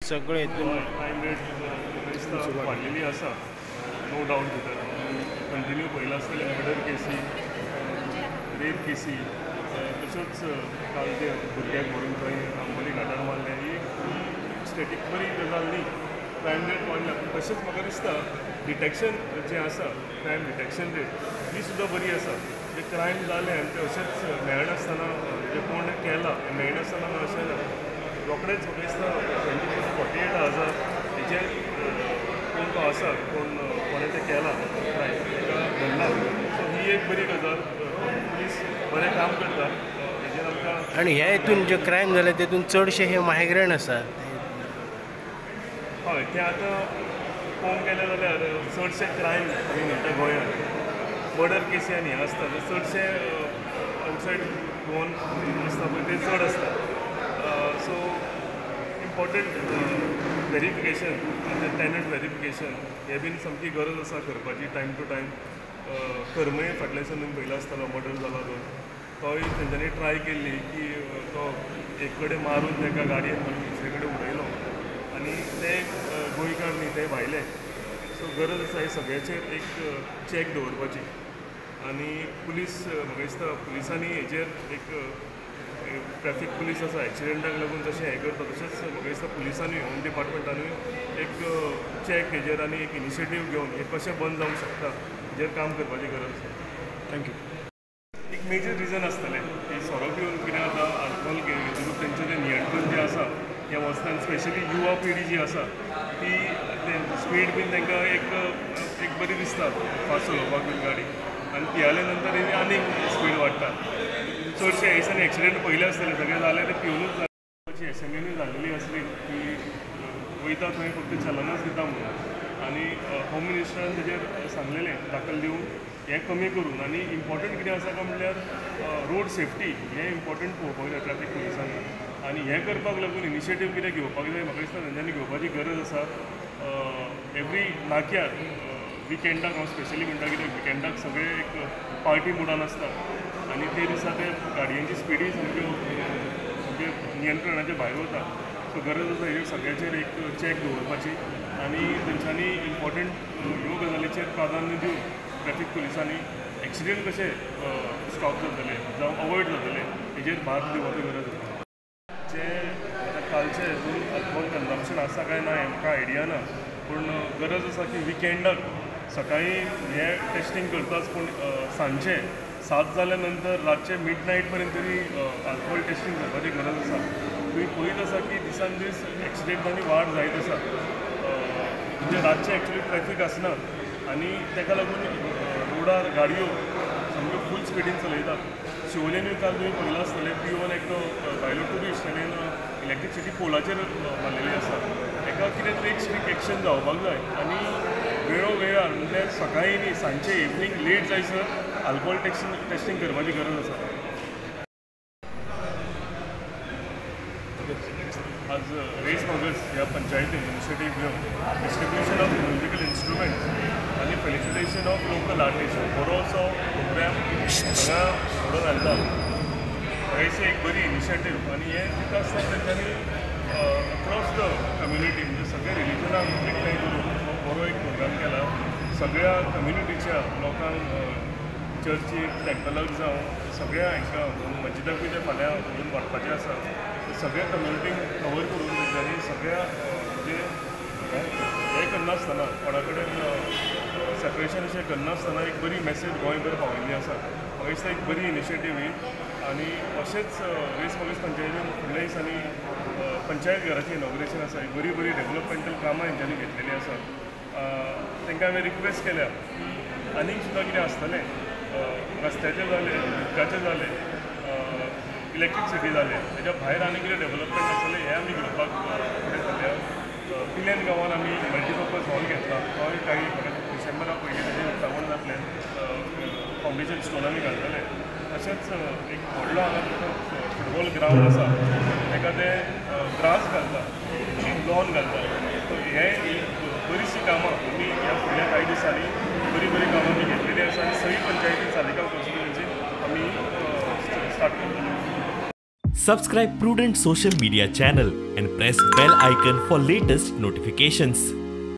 सगळे हितून crime rate वाडलेली आसा, नो डावट भितर कंटिन्यू पळयलां आसतलें मर्डर केसी, रेप केसी, तश्योच काल ते भुरग्याक व्हरून थंय आंबोली घाटार मारलें, ही स्टेटीक बरी गजाल न्ही. क्रायम रेट वाडल्या पूण तशेंच म्हाका दिसता डिटेक्शन जें आसा, क्रायम डिटेक्शन रेट ही सुद्दां बरी आसा. जे क्रायम जालें आनी तें अशेंच मेळनासतना जे कोण केलां मेळनासतना अशें ना, रोखडेंच म्हाका दिसता 24 to 48 आवर्सार हेजेर कोण तो आसा, कोण कोणें तें केलां क्रायम ताका धरला. सो ही एक बरी गजाल, पुलीस बरें काम करता हेजेर आमकां. आनी ह्या हितून जे क्रायम जाले तेतून चडशे हे मायग्रंट आसात. हय, तें आतां पळोवंक गेलें जाल्यार चडशे क्रायम आमी म्हणटा गोंयांत मर्डर केसी आनी हें आसता, चडशे आवटसायड गोवन आसता पळय ते चड आसता. सो इम्पॉर्टंट वेरिफिकेशन आनी टॅनंट वेरिफिकेशन हें बीन सामकी गरज आसा करपाची टायम टू टायम. करमय फाटल्या दिसा तुमी पळयला आसतलो मर्डर जाला तो, तोय तेंच्यांनी ट्राय केल्ली की तो एक कडेन मारून ताका गाडयेन मारून दुसरे कडेन उडयलो आनी ते गोंयकार न्ही, ते भायले. सो गरज आसा हे सगळ्याचेर एक चॅक दवरपाची आनी पुलीस म्हाका दिसता पुलिसांनी हेजेर एक ट्रॅफीक पुलीस आसा एक्सिडंटाक लागून जशें हें करता तशेंच म्हाका दिसता पुलिसांनी होम डिपार्टमेंटानूय एक चॅक हेजेर आनी एक इनिशिएटीव घेवन हें कशें बंद जावंक शकता हेजेर काम करपाची गरज आसा. Thank you. एक मेजर रिजन आसतलें की सोरो पिवन कितें जाता, आल्कोहोल घेतकूच तेंचें तें नियंत्रण जें आसा हें वचना. स्पेशली युवा पिढी जी आसा ती स्पीड बीन तांकां एक एक बरी दिसता फास्ट चलोवपाक बीन गाडी, आनी पियाले नंतर आनीक स्पीड वाडटा. चडशे ह्या दिसांनी एक्सिडंट पयले आसतले सगळे जाले ते पिवनूच जाले. एसेंब्लीनूय जाल्लेली आसली की वयता थंय फक्त चलनच दिता म्हणून, आनी होम मिनिस्टरान तेजेर सांगलेलें दाखल दिवन हें कमी करून. आनी इम्पॉर्टंट कितें आसा काय म्हणल्यार रोड सेफ्टी हें इम्पॉर्टंट पळोवपाक जाय ट्रॅफीक पुलिसांनी, आनी हें करपाक लागून इनिशिएटीव कितें घेवपाक जाय म्हाका दिसता तेंच्यांनी घेवपाची गरज आसा. एवरी नाक्यार विकेंडाक हांव स्पेशली म्हणटा कित्याक विकेंडाक सगळे एक पार्टी मुडान आसता आनी ते दिसा ते गाडयांची स्पिडी सामक्यो सामक्यो नियंत्रणाच्या भायर वता. सो गरज आसा हेजेर सगळ्याचेर एक चॅक दवरपाची आनी तेंच्यांनी इम्पॉर्टंट ह्यो गजालीचेर प्राधान्य दिवन ट्रॅफीक पुलिसांनी एक्सिडंट कशे स्टॉप जातले जावं अवॉयड जातले हेजेर भार दिवपाची गरज आसा. जे आतां कालचे हेतून अल्कोहोल कन्जम्पशन आसा काय ना हें म्हाका आयडिया ना, पूण गरज आसा की विकेंडाक सकाळीं हें टेस्टींग करताच, पूण सांजचें 7 जाल्या नंतर रातचें मिड नायट पर्यंत तरी अल्कोहोल टेस्टींग करपाची गरज आसा. तुमी पळयत आसा की दिसान दीस एक्सिडंटांनी वाड जायत आसा, म्हणजे रातचें एक्चुली ट्रॅफीक आसना आनी ताका लागून रोडार गाडयो सामक्यो फूल स्पिडीन चलयतात. शिवोलेनूय काल तुमी पळयलां आसतलें पिवन एकटो भायलो ट्युरिस्ट ताणें इलेक्ट्रिसिटी पोलाचेर मारलेली आसा. ताका कितें तरी एक स्ट्रिक्ट एक्शन जावपाक जाय आनी वेळो वेळार म्हणल्यार सकाळीं न्ही सांजचें इवनींग लेट जायसर अल्कोहोल टेस्टींग करपाची गरज आसा. आज रेस मगज ह्या पंचायतीन इनिशिएटीव घेवन डिस्ट्रिब्युशन ऑफ म्युजिकल इन्स्ट्रुमेंट्स आनी फेलिसिटेशन ऑफ लोकल आर्टिस्ट बरोसो प्रोग्राम हांगा घडोवन हाडला. म्हाका एक बरी इनिशिएटीव आनी हें दिता आसतना तेंच्यांनी अक्रॉस the community म्हणजे सगळ्या रिलिजनाक एकठांय करून हो बरो एक प्रोग्राम केला. सगळ्या कम्युनिटीच्या लोकांक चर्चीक टेम्पलाक जावं सगळ्या हांकां मस्जिदाकूय ते फाल्यां व्हरून वांटपाचें आसा. सगळ्या कम्युनिटीक कवर करून तेंच्यांनी सगळ्या म्हणजे हें करनासतना कोणा कडेन सेपरेशन अशें करनासतना एक बरी मॅसेज गोंयभर पावयल्ली आसा. म्हाका दिसता एक बरी इनिशिएटीव ही आनी अशेंच रेस मगज पंचायतीन फुडल्या दिसांनी पंचायत घराचें इनॉग्रेशन आसा. एक बरी बरी डेवलपमेंटल कामां हेंच्यांनी घेतलेलीं आसा. तांकां हांवें रिक्वेस्ट केल्या की आनीक सुद्दां कितें आसतलें रस्त्याचें जालें, उदकाचें जालें, इलेक्ट्रिसिटी जालें, तेज्या भायर आनी कितें डेवलपमेंट आसतलें हें आमी घेवपाक फुडें सरल्या. पिल्यान गांवान आमी मल्टीपर्पज हॉल घेतला, तोय कांय डिसेंबरा पयलीं तेजें उक्तावण जातलें, फावंडेशन स्टोन आमी घालतले. तशेंच एक व्हडलो हांगा फुटबॉल ग्रावंड आसा ताका ते ग्रास घालता, लॉन घालता. सो हे बरीचशीं कामां आमी ह्या फुडल्या कांय दिसांनी बरीं बरीं कामां आमी घेतलेलीं आसा आनी सगळी पंचायतीन सालिगांव कॉन्स्टिट्युएन्सीन आमी स्टार्ट करतले. Subscribe Prudent social media channel and press bell icon for latest notifications.